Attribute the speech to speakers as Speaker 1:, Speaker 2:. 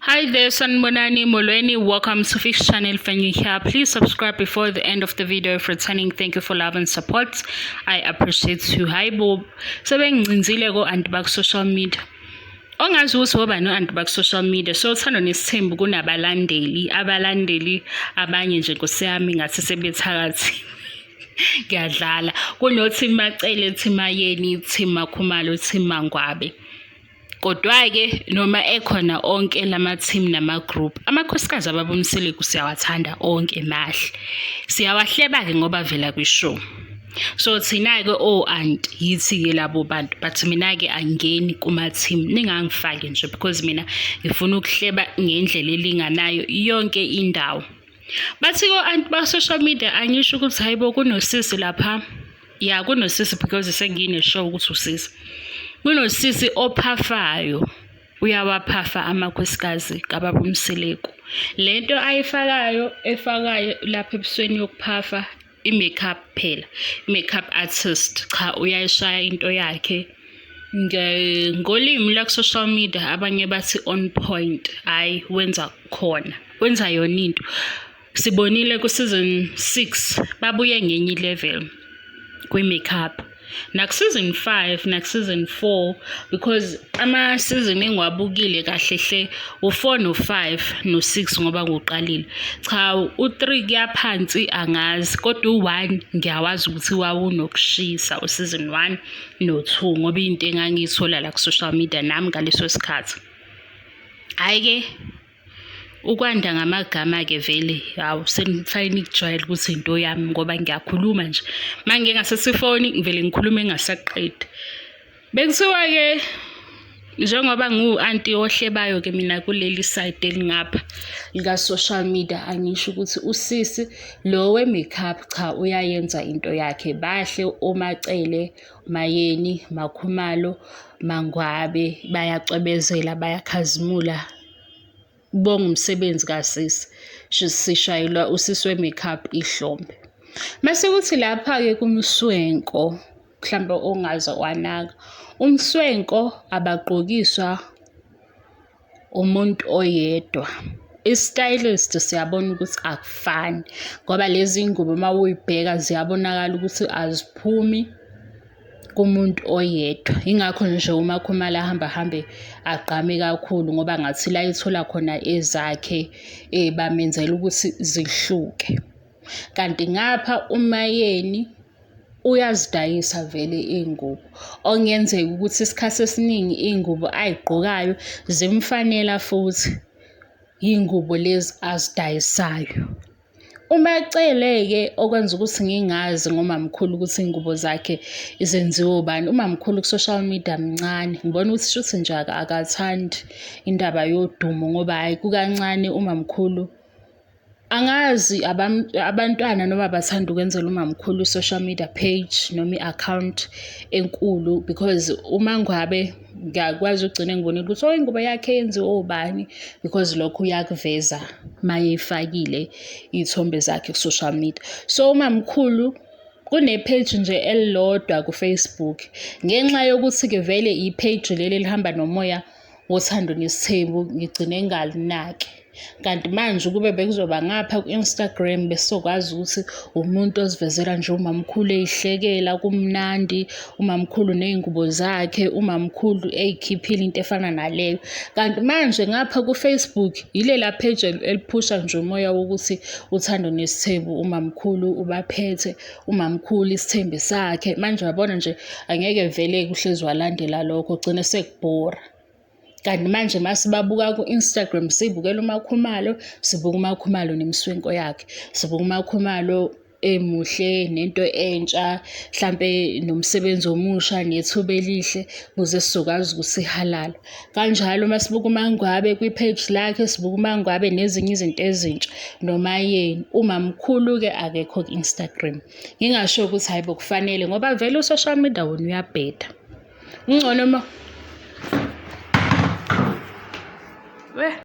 Speaker 1: Hi there, Sanibonani Molweni. Welcome to Fish Channel. If you're here, please subscribe before the end of the video. If returning, thank you for love and support. I appreciate you. Hi, Bob. Sebengincinzile ko anti baku social media. Ongazi ukuthi obani u-anti baku social media. So uthando nesithembu kunabalandeli, abalandeli abanye nje nkosi yami ngathi sebethakathi. Ngiyadlala. Kuno-Team Macele, Team Mayeni, Team Makhumalo, Team Mangwabe. Kodwa-ke noma ekhona onke lama-team nama-group, amakhosikazi ababa uMseleku siyawathanda onke mahle. Siyawahleba-ke ngoba vela kwi-show. So thina-ke o-anti yithi-ke labo bantu but mina-ke angingeni kuma-team ningangifaki nje because mina ngifuna ukuhleba ngendlela elinganayo yonke indawo. Bathi ko-anti ba-social media angisho ukuthi hayi bo kunosisi lapha. Ya kunosisi because sengine-show ukuthi usisi. Kunosisi ophafayo uyawaphafa amakhosikazi kababa uMseleku. Le nto ayifakayo efakayo lapha ebusweni yokuphafa i-makeup phela, i-makeup artist. Cha uyayishaya into yakhe. Ngolimi lwaku-social media abanye bathi on point, hhayi wenza khona, wenza yona into. Sibonile ku-season 6 babuye ngenye i-level kwi-makeup. Naku-season 5 naku-season 4 because ama-season engiwabukile kahle hle u-4 no-5 no-6 ngoba ngiwuqalile. Cha u-3 kuya phansi angazi kodwa u-1 ngiyawazi ukuthi wawunokushisa u-season 1 no-2 ngoba into engangiyithola la ku-social media nami ngaleso sikhathi. Hhayi-ke ukwanda ngamagama-ke vele hawu senifanele nikujwayele ukuthi into yami ngoba ngiyakhuluma nje. Uma ngike ngasese ifoni ngivele ngikhulume ngingasaqedi. Bekuthiwa-ke njengoba ngiwu-anti ohlebayo-ke mina kuleli side elingapha lika-social media angisho ukuthi usisi lo we-makeup cha uyayenza into yakhe. Bahle oMaCele, Mayeni, Makhumalo, Mangwabe bayacwebezela bayakhazimula. Bonga umsebenzi kasisi. Sishayelwa usisi we-makeup ihlombe. Mase kuthi lapha-ke kumswenko mhlambe ongaze wanaka, umswenko abagqokiswa umuntu oyedwa. I-stylist siyabona ukuthi akufani ngoba lezi ngubo uma uyibheka ziyabonakala ukuthi aziphumi kumuntu oyedwa. Yingakho nje uMakhumalo ahamba ahambe agqame kakhulu ngoba ngathi la ethola khona ezakhe bamenzela ukuthi zihluke. Kanti ngapha uMayeni uyazidayisa vele iy'ngubo, okungenzeka ukuthi isikhathi esiningi iy'ngubo ay'gqokayo zimfanela futhi iy'ngubo lezi azidayisayo. UMaCele-ke okwenza ukuthi ngingazi ngomamkhulu ukuthi iy'ngubo zakhe zenziwe ubani, umamkhulu ku-social media mncane, ngibona ukuthi shuthi nje akathandi indaba yodumo ngoba hhayi kukancane umamkhulu. Angazi abantwana noma bathanda ukwenzela umamkhulu i-social media page noma i-account enkulu because uma ngabe ngiyakwazi ukugcina ngibonile ukuthi oh ingubo yakhe yenziwe obani because lokho uyakuveza uma eyifakile iy'thombe zakhe ku-social media. So umamkhulu kune-page nje elilodwa ku-Facebook ngenxa yokuthi-ke vele i-page leli elihamba nomoya wothando nesithembu ngigcine ngingalinaki. Kanti manje ukube bekuzoba ngapha ku-Instagram besizokwazi ukuthi umuntu ozivezela nje umamkhulu ey'hlekela kumnandi, umamkhulu ney'ngubo zakhe, umamkhulu ey'khiphile into efana naleyo. Kanti manje ngapha ku-Facebook yilela page eliphusha nje umoya wokuthi uthando nesithembu umamkhulu ubaphethe, umamkhulu isithembu sakhe. Manje uyabona nje angeke vele kuhlezi walandela lokho gcine sekubhora. Kanti manje masibabuka ku-Instagram sibukela uMakhumalo, sibuka uMakhumalo nemiswenko yakhe, sibuka uMakhumalo emuhle nento entsha, hlampe nomsebenzi omusha nethuba elihle ukuze sizokwazi ukuthi sihalale. Kanjalo masibuka uMangwabe kwi-page lakhe, sibuka uMangwabe nezinye izinto ezintsha noMayeni. Umamkhulu-ke akekho ku-Instagram. Ngingasho ukuthi hhayi bo kufanele ngoba vele u-social media wona uyabheda. Kungcono uma we.